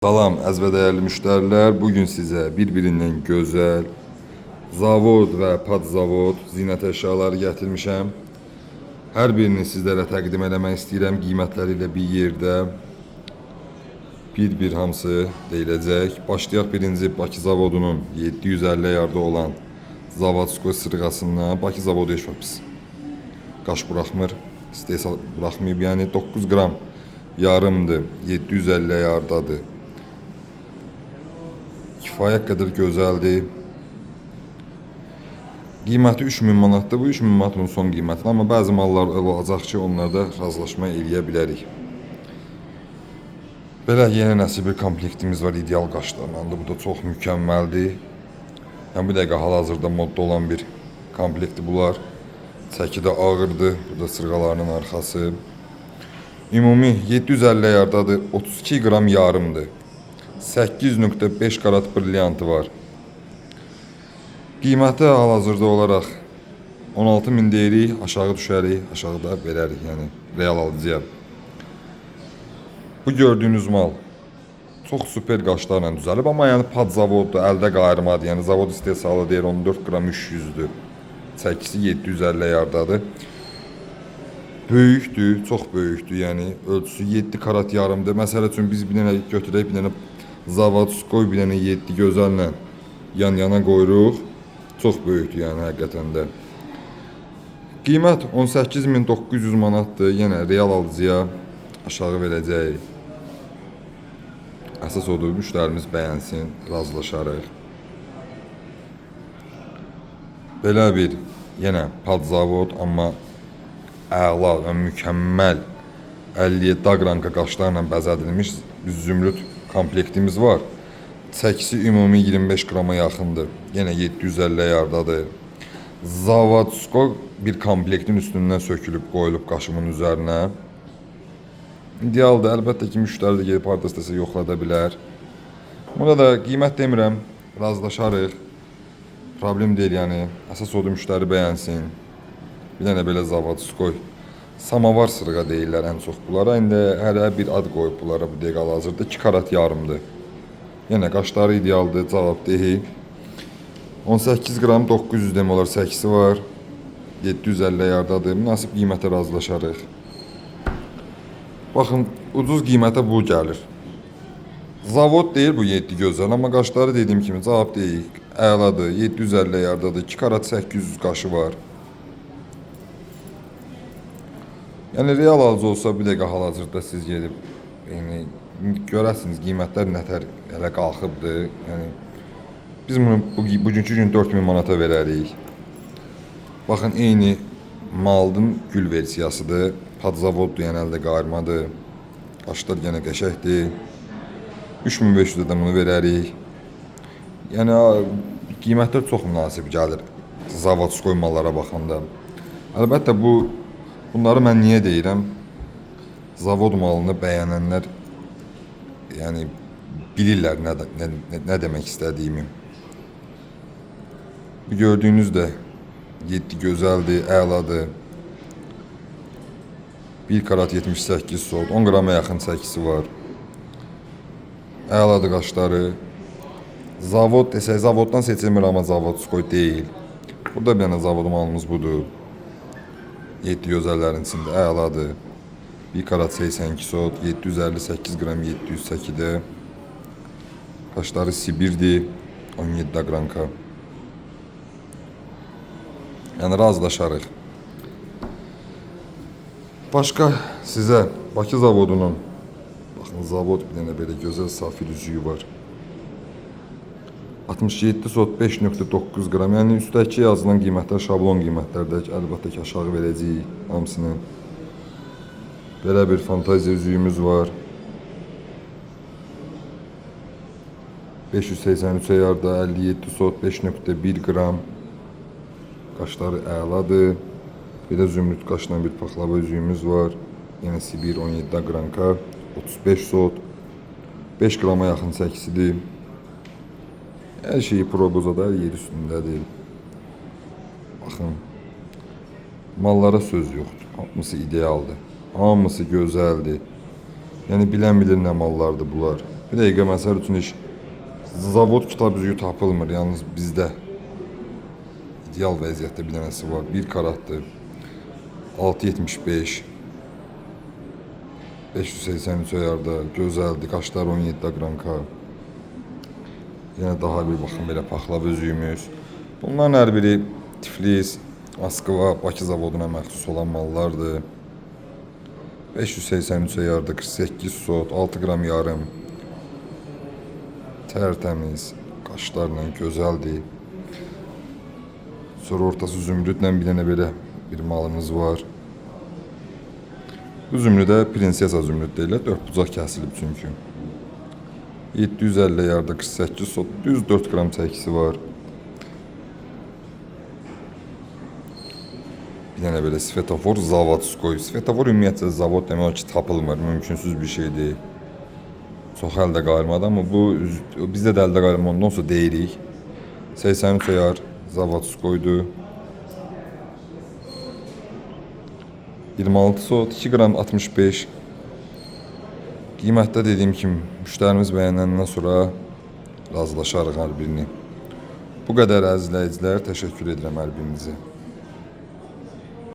Salam əziz və dəyərli müştərilər. Bugün sizə bir-birindən gözəl zavod və padzavod zinət əşyaları gətirmişəm. Hər birini sizlərə təqdim eləmək istəyirəm qiymətləri ilə bir yerdə. Bir-bir hamısı deyiləcək. Başlayaq birinci Bakı zavodunun 750 yarda olan Zavodskoy sırğasından. Bakı zavodu heç vaxt pis qaş buraxmır, istehsal buraxmayıb. Yəni 9 qram yarımdır, 750 yardadır. Kifayət qədər gözəldir. Qiyməti 3000 manatdır. Bu 3000 manat bunun son qiymətidir. Amma bəzi mallar olacaq ki, onlarda razılaşma eləyə bilərik. Belə yeni nəsil bir komplektimiz var ideal qaşlarla. Bu da çox mükəmməldir. Yəni bu dəqiqə hal-hazırda modda olan bir komplektdir bunlar. Çəki də ağırdır. Bu da sırğalarının arxası. Ümumi 750 yardadır. 32 qram yarımdır. 8.5 karat brilyantı var. Qiyməti hal-hazırda olaraq 16.000 deyirik, aşağı düşərik, aşağıda verərik, yəni real alıcıya. Bu gördüyünüz mal çox super qaşlarla düzəlib, amma yəni padzavoddur, əldə qayırmadır, yəni zavod istehsalı deyir 14 qram 300-dür. Çəkisi 750 yardadır. Böyükdür, çox böyükdür, yəni ölçüsü 7 karat yarımdır. Məsəl üçün biz bir dənə götürək, bir dənə Zavodskoy, bir dənə 7 gözəllə yan yana qoyuruq. Çox böyükdür yəni həqiqətən də. Qiymət 18.900 manatdır. Yenə real alıcıya aşağı verəcəyik. Əsas odur, müştərimiz bəyənsin, razılaşarıq. Belə bir yenə padzavod, amma əla və mükəmməl 57 qranka qaşlarla bəzədilmiş bir zümrüd komplektimiz var. Çəkisi ümumi 25 qrama yaxındır. Yenə 750 yardadır. Zavodsko bir komplektin üstündən sökülüb qoyulub qaşımın üzərinə. İdealdır. Əlbəttə ki, müştəri də gedib harda istəsə yoxlada bilər. Buna da qiymət demirəm, razılaşarıq. Problem deyil, yəni. Əsas odur müştəri bəyənsin. Bir dənə belə Zavodskoy samavar sırğa deyirlər ən çox bunlara. İndi hələ bir ad qoyub bunlara bu dəqiqə hal-hazırda 2 karat yarımdır. Yenə qaşları idealdır, cavab deyil. 18 qram 900 demək olar çəkisi var. 750 yardadır. Münasib qiymətə razılaşarıq. Baxın, ucuz qiymətə bu gəlir. Zavod deyil bu 7 gözəl, amma qaşları dediyim kimi cavab deyil. Əladır, 750 yardadır. 2 karat 800 qaşı var. Yəni real alıcı olsa bu dəqiqə hal-hazırda siz gedib yəni görəsiniz qiymətlər nətər hələ qalxıbdır. Yəni biz bunu bugünkü gün 4000 manata verərik. Baxın eyni malın gül versiyasıdır. Padzavoddur, yəni əldə qayırmadır. Qaşlar yenə qəşəngdir. 3500-ə də bunu verərik. Yəni qiymətlər çox münasib gəlir zavodskoy mallara baxanda. Əlbəttə bunları mən niyə deyirəm? Zavod malını bəyənənlər yəni bilirlər nə demək istədiyimi. Bu gördüyünüz də 7 gözəldir, əladır. 1 karat 78 sot, 10 qrama yaxın çəkisi var. Əladır qaşları. Zavod desək, zavoddan seçilmir amma zavodskoy deyil. Burada bir dənə zavod malımız budur. 7 gözəllərin içində əladır. 1 karat 82 sot, 758 qram 700 çəkidə. Qaşları Sibirdir, 17 qranka. Yəni razılaşarıq. Başqa sizə Bakı zavodunun baxın zavod bir dənə belə gözəl safir üzüyü var. 67 sot 5.9 qram. Yəni üstdəki yazılan qiymətlər şablon qiymətlərdir. Əlbəttə ki, aşağı verəcəyik hamısını. Belə bir fantaziya üzüyümüz var. 583 yarda 57 sot 5.1 qram. Qaşları əladır. Belə zümrüd qaşla bir paxlava üzüyümüz var. Yenə Sibir 17 qranka 35 sot 5 qrama yaxın çəkisidir. Hər şeyi probozada yer üstündədir. Baxın. Mallara söz yoxdur. Hamısı idealdır. Hamısı gözəldir. Yəni bilən bilir nə mallardır bunlar. Bir dəqiqə məsəl üçün iş zavod kitab üzüyü tapılmır. Yalnız bizdə ideal vəziyyətdə bir dənəsi var. 1 karatdır. 6.75 583 ayarda gözəldir. Qaşlar 17 qranka. Yenə daha bir baxın belə paxlava üzüyümüz. Bunların hər biri Tiflis, Moskva, Bakı zavoduna məxsus olan mallardır. 583 ayarda 48 sot, 6 qram yarım. Tərtəmiz, qaşlarla gözəldir. Sonra ortası zümrüdlə bir dənə belə bir malımız var. Bu zümrüdə prinsesa zümrüd deyirlər, 4 bucaq kəsilib çünki. 750 yarda 48 sot, düz 4 qram çəkisi var. Bir dənə belə svetofor zavodskoy. Svetofor ümumiyyətcə zavod demək olar ki, tapılmır, mümkünsüz bir şeydir. Çox əldə qayırmadı, amma bu bizdə də əldə qayırma ondan sonra deyirik. 83 ayar zavodskoydu. 26 sot, 2 qram 65. Qiymətdə dediyim kimi müştərimiz bəyənəndən sonra razılaşarıq hər birini. Bu qədər əziz izləyicilər, təşəkkür edirəm hər birinizə.